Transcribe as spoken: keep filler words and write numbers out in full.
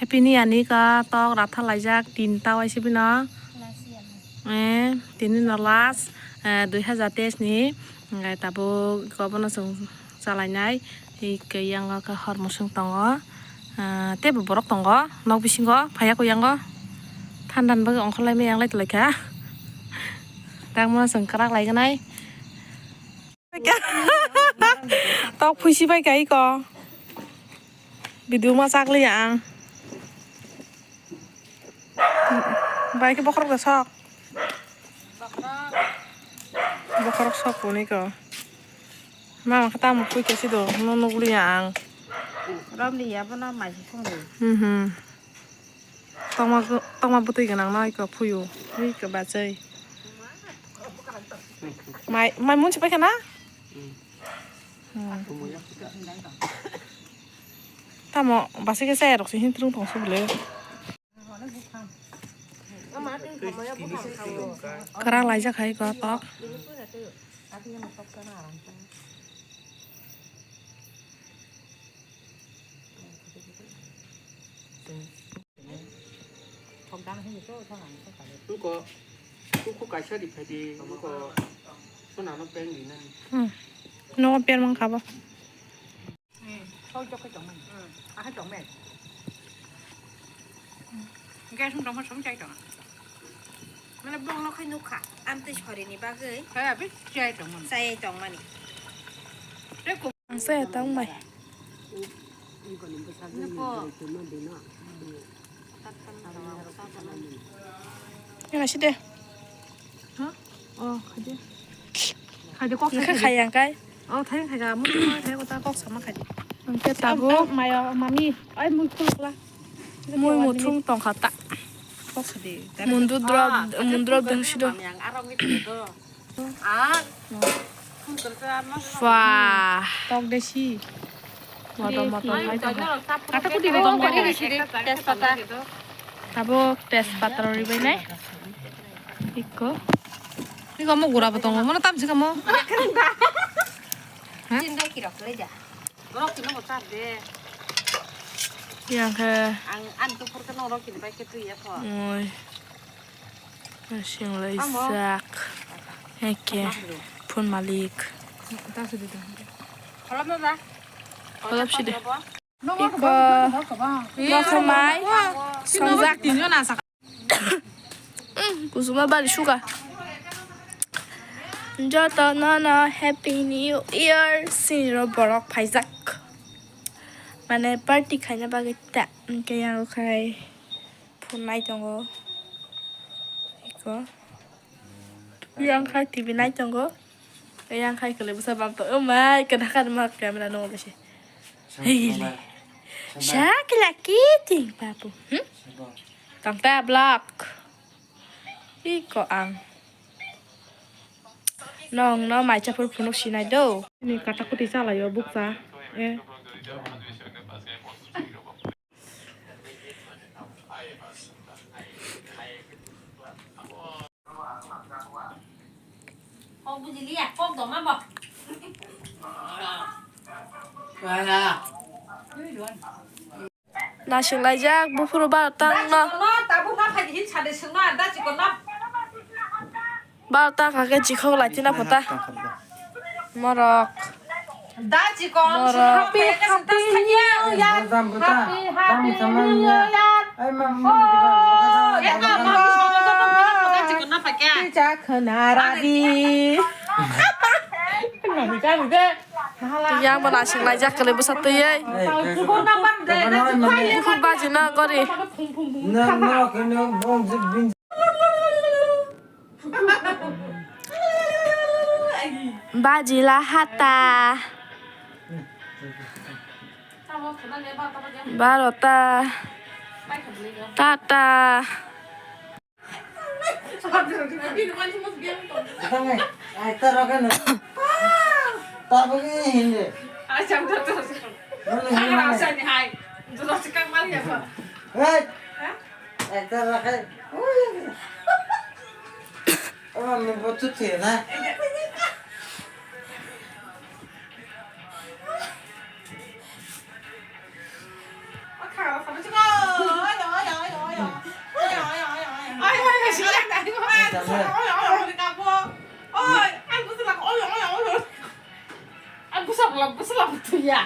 Happy ni ani ka tok ratha laijak tin ta waise bino. Eh, tini no last, eh, dui hajar teis ni, eh, tabuk iko bono chwng chalainai. Iko yang o khe hor musung tongo. Ah, teibo borok tongo nok bisingo, phaiya kho yang o. Thandan bagwi ongkhorlai maya yang lai tonglaikha. Tangma chwng kwrak lai gwnai. Tok phuisi bai ka iko. Video ma chak liya ang. Bai khe bokhorok da sok. Bokhorok sok kuni ko. Mama khe tamo phui khe si do, no nukliya ang. Romliya bono mai se songdi. Mhm. Tongma, tongma bwtwi gwnang no iko phuyu. Ui ko bachai. Mai, mai mun se paikha na? Hmm. Tamo basi khe chaya rok se hin tung tong se bwle. Kwrak laijak hai ko tok. Wngkha, kuku kaisa ri phai di, wngkha, swnano peng rinani. Hmm. No peng mankha bo. Hmm. Soi jok khe tongmani. Hmm. Ahai tongmani. Gas wng tongma song chai tong. Mane bongno khai nukha, amtwi sorini bagwi. Kaya bi chai tongmani. Chai tongmani. Tei ko- Ang saya tong bai. Niko. Yang nasi deh. Hah? Oh, khaide. Khaide kok. Nokha khai yang kai. Oh, thai khai ga, mun khai ko ta kok sama khaide. Angke tabuk. Maya mami, ai mui khulukla. Mui muthung tongkha ta. Kok sadi. Mundu drop, mundu drop dengsi do. Mami ang arong itu. Ah. Wah. Tok desi. Motor motor hai tong. Kata kuti botong kok. Tejpata. Tabuk tejpata rori bai nai. Iko. Iko mo gura botong. Mana tam sih kamu? Hah? Tinda kira keleja. Borok tino mo chap de. Yang khe. Ang, ang tu pur keno rok kini bai khe tu ya pho. Oi. Sing laijak. Eke. Phun malik. Kholop no da. Kholop sidi. Iko. Mokhomai. Songjak. Kusuma bari suka. Joto no no happy new year siniro borok phaijak. Mane party khaina bagwi ta hwnkhe yang khai phunai tongo. Iko. Yang khai T V nai tongo. Yang khai kwlwi bwsa bam to. Oh my, kena khan ma camera no bese. Hey. Sakila kiting papu. Hmm? Tangta block. Iko ang. Nong no mai chapur phunuk sinai do. Ni kata kuti chala yo buksa. Eh. Kok bujiliya, kok doma bo. Nasing laijak buphuru barota wngno. Tabuk ma phaidi hin sade sengma da chikon ma. Barota wngkha khe chikhok lai tino phuta. Morok. Da chikon. Morok. Happy, happy new year. Happy, happy new year. Oh, ya ka ma. Chikon na phakya. Cha khna radi. Nani ka ni de. Yang bo nasing laijak kwlwi bwsa twi ei. Buphur baji no gori. Baji la hata. Barota. Tata. Tang ai, ai, ta roke no. Tabuk ni hindi. Ai, jam to to. Mana hindi mana? Hai. Jolo sikang mal ya, Pak. Hei. Hah? Ai, ta roke. Ui. Oh, mi botut sih na. Apa kau sama sih kau? Oi, ang bwswk lang, oi, oi, oi. Ang bwswk lang, bwswk lang, tuya.